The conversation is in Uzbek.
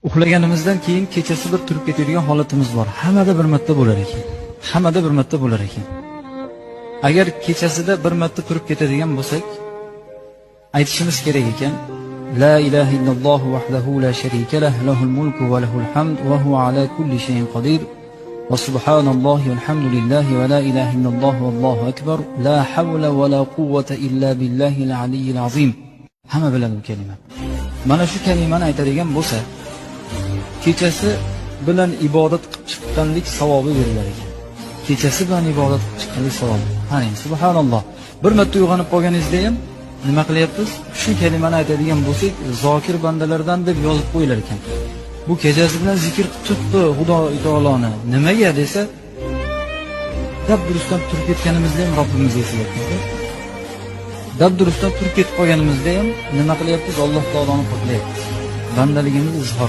Uxlaganimizdan keyin kechasi bir turib ketadigan holatimiz bor. Hammada bir marta bo'lar ekan. Hammada bir marta bo'lar ekan. Agar kechasida bir marta turib ketadigan bo'lsak, aytishimiz kerak ekan: La ilaha illalloh vahdahu la sharika lah, lahul mulku va lahul hamd va huwa ala kulli shay'in qodir. Va subhanallohi walhamdulillahi va la ilaha illalloh vallohu akbar. La havla va la quvvata illa billahil aliyyil azim. Hamma biladi bu kalima. Mana shu kalimani aytadigan bo'lsa, kechasi bilan ibodat qilib chiqqanlik savobi berilar ekan. Kechasi bilan ibodat qilib chiqqanlik savobi. Qarang, subhanalloh. Bir marta uyg'onib qolganingizda ham nima qilyapmiz? Shu kalimani aytadigan bo'lsak, zokir bandalardan deb yozib qo'yilar ekan. Bu kechasi bilan zikr qilib chiqdi Xudo taoloni. Nimaga desa, dabdurustdan turib ketganimizda ham Robbimizga eslayapmiz. Dabdurustdan turib ketib qolganimizda ham nima qilyapmiz? Alloh taoloni poklayapmiz. Bandaligimizni izhor